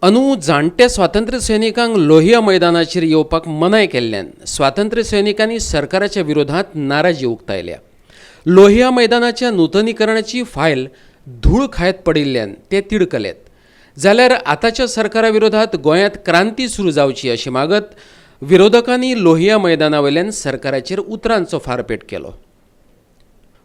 अंदू जाणट्या स्वातंत्र्य सैनिकांक लोहिया मैदानाचेर येवपाक मनाय केल्ल्यान स्वातंत्र्य सैनिकांनी सरकाराच्या विरोधात नाराजी उक्तायल्या. लोहिया मैदानाच्या नुतनीकरणाची फायल धूळ खायत पडिल्ल्यान ते तिडकल्यात. जाल्यार आतांच्या सरकारा विरोधात गोंयांत क्रांती सुरू जावची अशें मागत विरोधकांनी लोहिया मैदाना वयल्यान सरकाराचेर उतरांचो फारपेट केलो.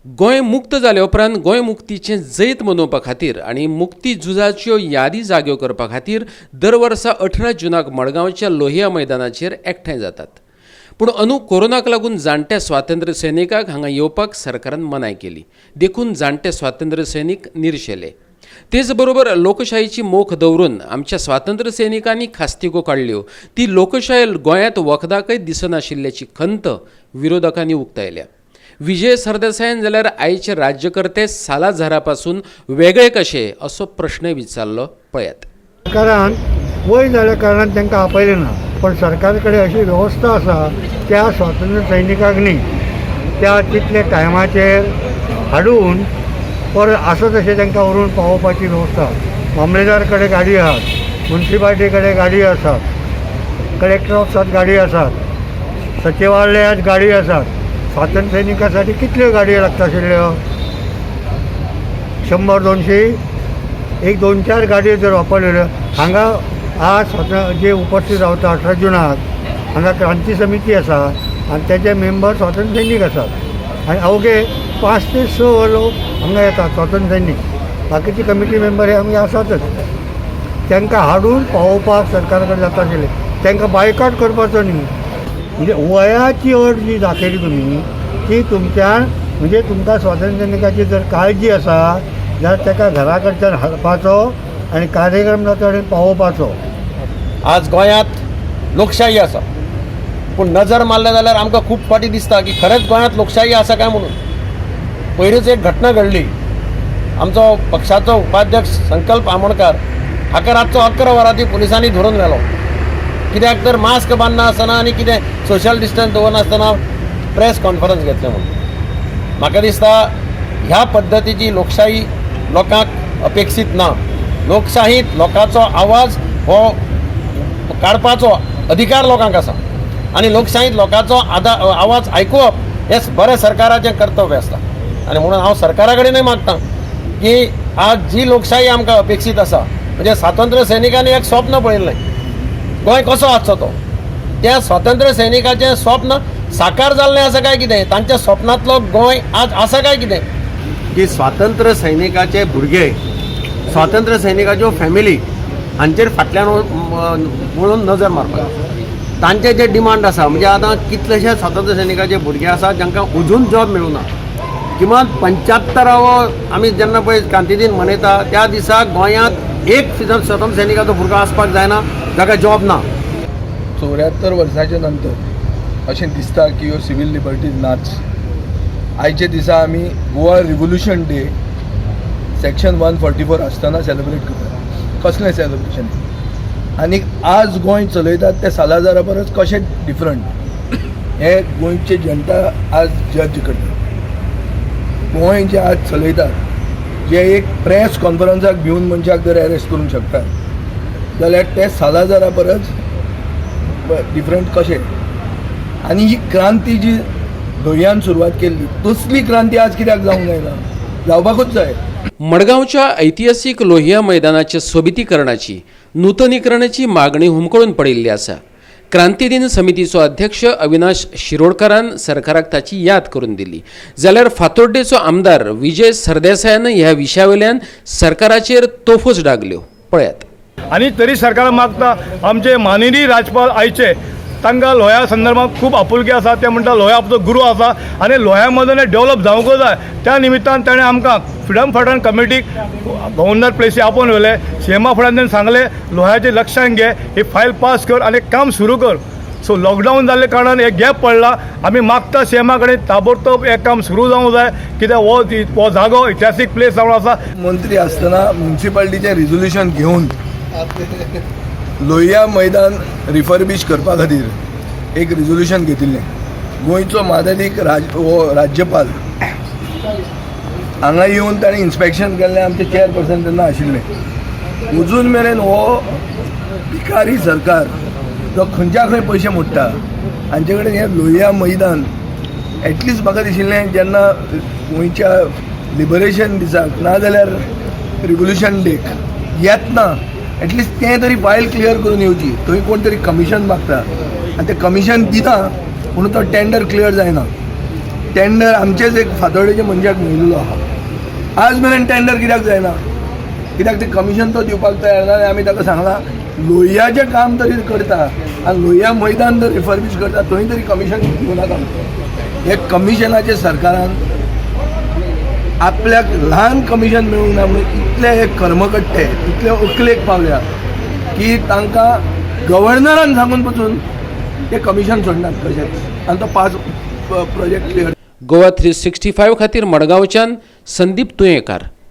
गोंय मुक्त जाले उपरांत गोंय मुक्तीचें जैत मनोवपा खातीर आनी मुक्ती झुजाच्यो यादी जाग्यो करपा खातीर दर वर्सा 18 जुनाक मडगांवच्या लोहिया मैदानाचेर एकठांय जातात. पूण अंदू कोरोनाक लागून जाणट्या स्वातंत्र्य सैनिकांक हांगा येवपाक सरकारान मनाय केली. देखून जाणटे स्वातंत्र्य सैनीक निरशेले. तेच बरोबर लोकशाहीची मोख दवरून आमच्या स्वातंत्र्य सैनिकांनी खास्तिको काडल्यो, ती लोकशाय गोंयांत वखदाकय दिसनाशिल्ल्याची खंत विरोधकांनी उक्तायल्या. विजय सरदेसायान जाल्यार आयचे राज्यकर्ते सालाझारा पासून वेगळे कशे असो प्रश्न विचारलो. पळयात. सरकारान वय जाल्या कारणान तांकां आपयलें ना, पण सरकार कडेन अशी वेवस्था आसा, त्या स्वातंत्र्य सैनिकांक न्ही त्या तितल्या टायमाचेर हाडून परत आसा तशें तांकां व्हरून पावोवपाची वेवस्था. मामलेदार कडेन गाडी आहात, मुन्सिपाल्टी कडेन गाडी आसात, कलेक्टर ऑफिसात गाडी आसात, सचिवालयात गाडी आसात. स्वातंत्र्य सैनिकासाठी कितल्यो गाडयो लागता आशिल्ल्यो? 100, 200, एक दोन चार गाडयो जर वापरलेल्यो. हांगा आज स्वातंत्र्य जे उपस्थित रावता 18 जुनाक, हांगा क्रांती समिती आसा आनी तेजे मेंबर स्वातंत्र्य सैनीक आसात आनी अवघे 5 ते 6 लोक हांगा येतात स्वातंत्र्य सैनीक. बाकीचे कमिटी मेंबर हे आमगे आसातच. तांकां हाडून पावोवपाक सरकारा कडेन जाता आशिल्लें. तांकां बायकॉट करपाचो न्ही. म्हणजे वयाची अट जी दाखयली तुमी, ती तुमच्यान म्हणजे तुमकां स्वातंत्र्य सैनिकाची जर काळजी आसा जाल्यार ताका घरा कडच्यान हाडपाचो आनी कार्यक्रम जाता कडेन पावोवपाचो. आज गोंयांत लोकशाही आसा, पूण नजर मारले जाल्यार आमकां खूब फावटी दिसता की खरेंच गोंयांत लोकशाही आसा काय म्हणून. पयरूच एक घटना घडली. आमचो पक्षाचो उपाध्यक्ष संकल्प आमोणकार हाका रातचो 11 वरांनी पुलिसांनी धरून व्हेलो. कित्याक तर मास्क बांदना आसतना आनी कितें सोशल डिस्टन्स दवरनासतना प्रेस कॉन्फरन्स घेतलें म्हणून. म्हाका दिसता ह्या पद्दतीची लोकशाही लोकांक अपेक्षीत ना. लोकशाहीत लोकांचो आवाज हो काडपाचो अधिकार लोकांक आसा आनी लोकशाहीत लोकांचो आवाज आयकुवप हें बरें सरकाराचें कर्तव्य आसता. आनी म्हणून हांव सरकारा कडेनूय मागता की आज जी लोकशाही आमकां अपेक्षीत आसा, म्हणजे स्वातंत्र्य सैनिकांनी एक स्वप्न पळयल्लें, गोंय कसो आसचो तो, त्या स्वातंत्र्य सैनिकाचें स्वप्न साकार जाल्लें आसा काय कितें? तांच्या स्वप्नांतलो गोंय आज आसा काय कितें? की स्वातंत्र्य सैनिकाचे भुरगे, स्वातंत्र्य सैनिकाच्यो फॅमिली हांचेर फाटल्यान वळून नजर मारपाक तांचे जे डिमांड आसा. म्हणजे आतां कितलेशे स्वातंत्र्य सैनिकाचे भुरगे आसा जांकां अजून जॉब मेळूना. किमान 75वो आमी जेन्ना पळय क्रांती दीन मनयता, त्या दिसा गोंयांत एक स्वातंत्र्य सैनिकाचो भुरगो आसपाक जायना जाका जॉब ना. 74 वर्साच्या नंतर अशें दिसता की ह्यो सिवील लिबर्टीज नाच. आयच्या दिसा आमी गोवा रिव्होल्युशन डे सेक्शन 144 आसतना सेलिब्रेट करतात. कसलें सेलिब्रेशन? आनी आज गोंय चलयतात ते सालाझारा परस कशें डिफरंट हें गोंयची जनता आज जज करता. गोंय जे आज चलयतात, जे एक प्रेस कॉन्फरन्साक भिवन मनशाक जर अरेस्ट करूंक शकतात जाल्यार ते सालाझारा परस डिफरंट कशें? आनी ही क्रांती जी लोहियान सुरवात केल्ली, तसली क्रांती आज कित्याक जावंक जायना? जावपाकूच जाय. मडगांवच्या ऐतिहासीक लोहिया मैदानाच्या सोबितीकरणाची, नुतनीकरणाची मागणी हुमकळून पडिल्ली आसा. क्रांती दिन समितीचो अध्यक्ष अविनाश शिरोडकारान सरकाराक ताची याद करून दिली, जाल्यार फातोड्डेचो आमदार विजय सरदेसायान ह्या विशया वयल्यान सरकाराचेर तोफोच डागल्यो. पळयात. आनी तरी सरकार मागता, आमचे माननीय राज्यपाल आयचे, तांकां लोह्या संदर्भात खूब आपुलकी आसा. ते म्हणटा लोह्या आपलो गुरू आसा आनी लोह्या मदून डेवलप जावंकूच जाय. त्या निमित्तान ताणें आमकां फ्रिडम फायटर कमिटीक गव्हर्नर प्लेसी आपोवन व्हेले. सीएमा फुड्यान ताणें सांगलें, लोह्याचें लक्षान घे, ही फायल पास कर आनी काम सुरू कर. सो लॉकडावन जाल्ले कारणान एक गॅप पडला. आमी मागता सीएमा कडेन, ताबडतोब हें काम सुरू जावंक जाय, कित्याक हो हो जागो इतिहासीक प्लेस जावन आसा. मंत्री आसतना म्युन्सिपाल्टीचें रिजोल्युशन घेवन लोहिया मैदान रिफर्बिश करपा खातीर एक रिजोल्युशन घेतिल्लें. गोंयचो मानादीक हो राज्यपाल हांगा येवन ताणें इन्स्पेक्शन केल्लें. आमचे चेअरपर्सन तेन्ना आशिल्ले. अजून मेरेन हो भिकारी सरकार जो खंयच्या खंय पयशे मोडटा, हांचे कडेन हें लोहिया मैदान एटलिस्ट म्हाका दिशिल्लें जेन्ना गोंयच्या लिबरेशन दिसाक नाजाल्यार रिवोल्युशन डेक येतना एटलिस्ट तें तरी फायल क्लियर करून येवची. थंय कोण तरी कमिशन मागता आनी तें कमिशन दिना म्हणून तो टेंडर क्लियर जायना. टेंडर आमचेच एक फातोडेच्या मनशाक मेळिल्लो आहा. आज मेरेन टेंडर कित्याक जायना? कित्याक तें कमिशन तो दिवपाक तयार ना. आनी आमी ताका सांगलां, लोहियाचें काम तरी करता आनी लोहिया मैदान जर रिफर्बीश करता थंय तरी कमिशन दिवं नाका. हे कमिशनाचें सरकारान आपल्याक ल्हान कमिशन मेळूंक ना म्हणून इतले हे कर्मकट्टे इतले अकलेक पावल्या की तांकां गव्हर्नरान सांगून पसून ते कमिशन सोडनात कशेंच आनी तो पास प्रोजेक्ट क्लियर. गोवा 365 खातीर मडगांवच्यान संदीप तुयेंकार.